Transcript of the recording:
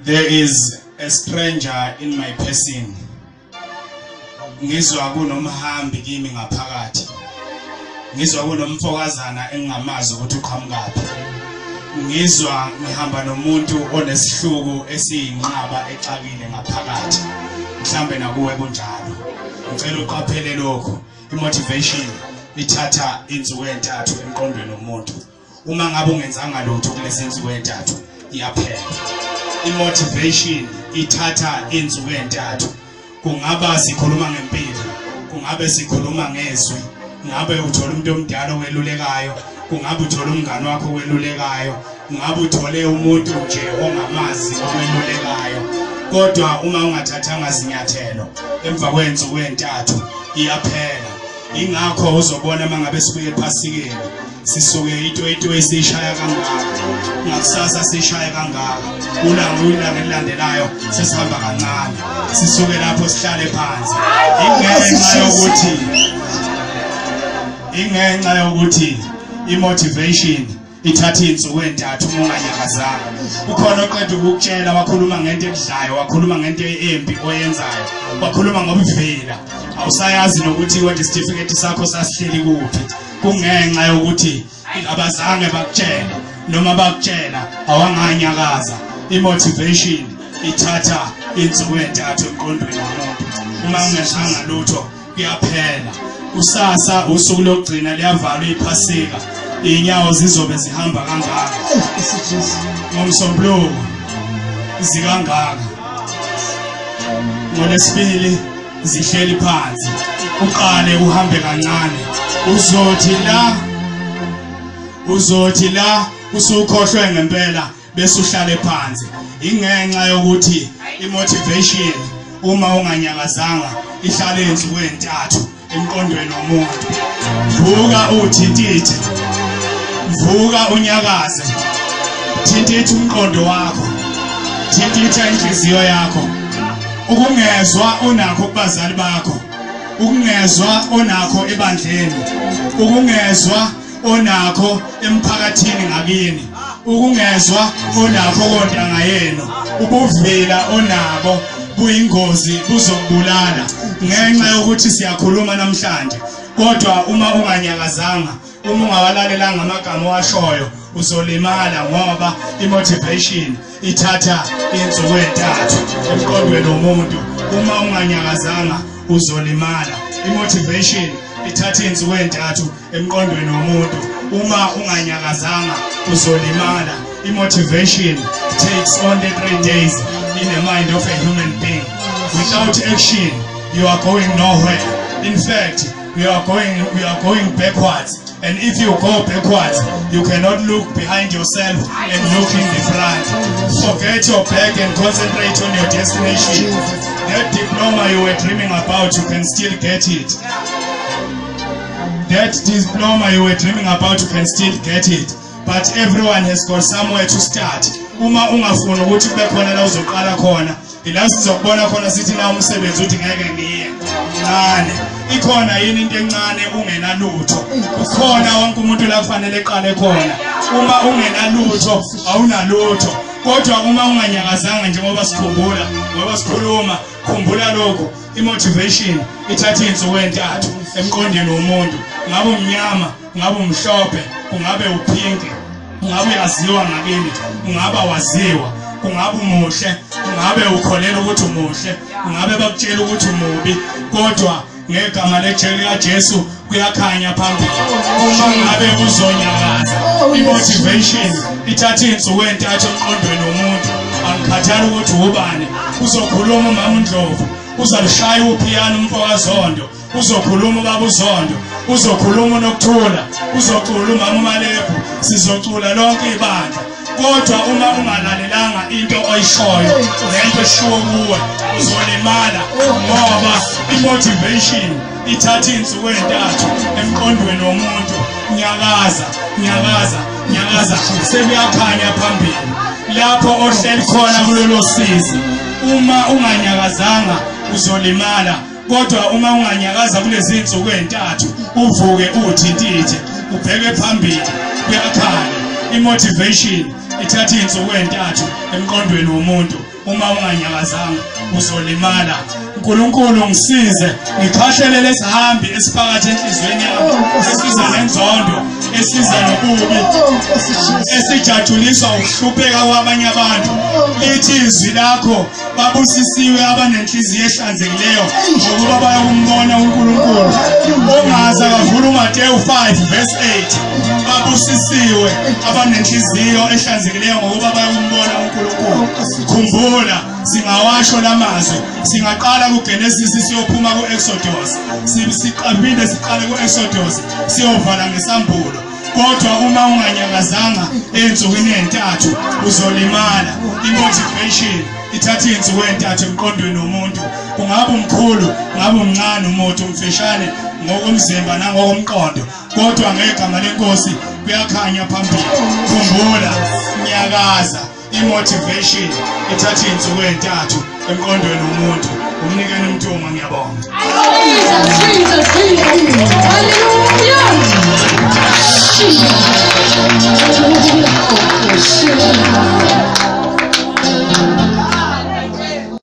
There is a stranger in my person. Ngizwa kunomhambi kimi ngaphakathi. Ngizwa kunomfokazana engingamazi ukuthi uqhamukaphi. Ngizwa ngihamba nomuntu onesihluku esiyinqaba exakile ngaphakathi. Mhlambe nakuwe kunjalo. Ngicela uqaphele lokho. I-motivation ithatha insuku ezintathu emqondweni womuntu. Uma ngabe ungenzanga lutho kulezi nsuku ezintathu iyaphela. I-motivation ithatha insuku ezintathu. Kungaba sikhuluma ngempilo, kungabe sikhuluma ngezwi, ngabe uthola umuntu omdala owelulekayo, kungabe uthola umngane wakho owelulekayo, ngabe uthole umuntu nje ongamazi owelulekayo. Kodwa uma ungathathanga zinyathelo emva kwensuku ezintathu iyaphela. Ingakho uzobona mangabe sibuye ephasikeni sisuke itoyitoyi esiyishaya kangaka, ngakusasa sishaye kangaka, ulanga ilanga elilandelayo sesihamba kancane, sisuke lapho sihlale phansi. Ingenxa yokuthi i-motivation ithatha iy'nsuku ey'ntathu uma unganyakazanga. Ukhona oqeda ukukutshela wakhuluma ngento ekudlayo, wakhuluma ngento embi oyenzayo, wakhuluma ngobuvila, awusayazi nokuthi kodwa isitifiketi sakho sasihleli kuphi. Kungenxa yokuthi abazange bakutshela, noma bakutshela awanganyakaza. I-motivation ithatha insuku ezintathu emqondweni womuntu. Uma ungenzanga lutho kuyaphela. Kusasa usuku lokugcina liyavalwa iphasika, inyawo zizobe zihamba kangaka, ngomsombuluko zikangaka, ngolesibili zihleli phansi. Uqale uhambe kancane, uzothi la usukhohlwe ngempela bese uhlale phansi. Ingenxa yokuthi i-motivation uma unganyakazanga ihlale insuku ezintathu emqondweni womuntu. Vuka uthintithe, vuka unyakaze, thintitha umqondo wakho, thintitha inhliziyo yakho. Ukungezwa onakho kubazali bakho, ukungezwa onakho ebandleni, ukungezwa onakho emphakathini ngakini, ukungezwa onakho kontanga yenu, ubuvila onabo buyingozi, buzokubulala. Ngenxa yokuthi siyakhuluma namhlanje, kodwa uma unganyakazanga, uma ungawalalelanga amagama owashoyo, uzolimala, ngoba i-motivation ithatha insuku ezintathu emqondweni womuntu. Uma unganyakazanga uzolimala. I-motivation ithatha insuku ezintathu emqondweni womuntu. Uma unganyakazanga uzolimala. I-motivation takes only 3 days in the mind of a human being. Without action you are going nowhere. In fact, we are going backwards. And if you go backwards, you cannot look behind yourself and look in the front. Forget your back and concentrate on your destination. That diploma you were dreaming about, you can still get it. That diploma you were dreaming about, you can still get it. But everyone has got somewhere to start. Uma ungafuni ukuthi kube khona la uzoqala khona, ila sizokubona khona sithi na umsebenzi uthi ngeke ngiye. Mncane. Ikhona yini into encane ungenalutho? Ukhona wonke umuntu la kufanele eqale khona. Uma ungenalutho awunalutho. Kodwa uma unganyakazanga, njengoba sikhumbula, ngoba sikhuluma, khumbula lokho. I-motivation ithatha insuku ezintathu emqondweni womuntu. Ngabe umnyama, ngabe umhlophe, kungabe uphinki, kungabe uyaziwa ngakini, kungaba waziwa, kungabe umuhle, kungabe ukholela ukuthi umuhle, kungabe bakutshela ukuthi umubi, kodwa ngegama likaJesu kuyakhanya phambili. Uma ngabe uzonyakaza, i-motivation ithatha insuku ezintathu emqondweni womuntu. Angikhathali ukuthi ubani, uzokhuluma umama uNdlovu, uzalishaya uphiyano umfokaZondo, uzokhuluma ubaba uZondo, uzokhuluma uNokuthula, uzocula umama uMalebhu, sizocula lonke ibandla. Kodwa uma ungalalelanga into oyishoyo nento eshiwo kuwe, uzolimala, ngoba i-motivation ithatha insuku ezintathu emqondweni womuntu. Nyakaza, nyakaza, nyakaza, sekuyakhanya phambili lapho ohleli khona kulolo sizi. Uma unganyakazanga uzolimala. Kodwa uma unganyakaza kulezi insuku ezintathu, uvuke uthintithe, ubheke phambili, kuyakhanya. I-motivation ithatha izinsuku ezintathu emqondweni womuntu. Uma unganyakazanga uzolimala. uNkulunkulu ngisize ngikhahlele lesihambi esiphakathi enhliziyweni yami, esiza nenzondo, esiza nobubi, esijatshuliswa ukuhlupheka kwabanye abantu. Lithi izwi lakho, babusisiwe abanenhliziyo ehlanzekileyo, ngokuba bayakumbona uNkulunkulu. Ongazi akavula uMateyu 5 verse 8. Babusisiwe abanenhliziyo ehlanzekileyo, ngokuba bayakumbona uNkulunkulu. Khumbula, singawasho lamazwi, singaqala kuGenesis siyophuma kuExodus, siqaphinde siqale kuExodus siyovala ngesambulo. Kodwa uma unganyakazanga ey'nsukwini ey'ntathu uzolimala. I-motivation ithatha iy'nsuku ey'ntathu emqondweni womuntu. Ungabe umkhulu, ungabe umncane, umude, umfishane ngokomzimba nangokomqondo, kodwa ngegama lenkosi kuyakhanya phambili. Khumbula, nyakaza. I-motivation ithatha iy'nsuku ey'ntathu emqondweni womuntu. Umnikeni uMntungwa, ngiyabonga. Jesus, Jesus, Jesus. Hallelujah. Jesus. Jesus.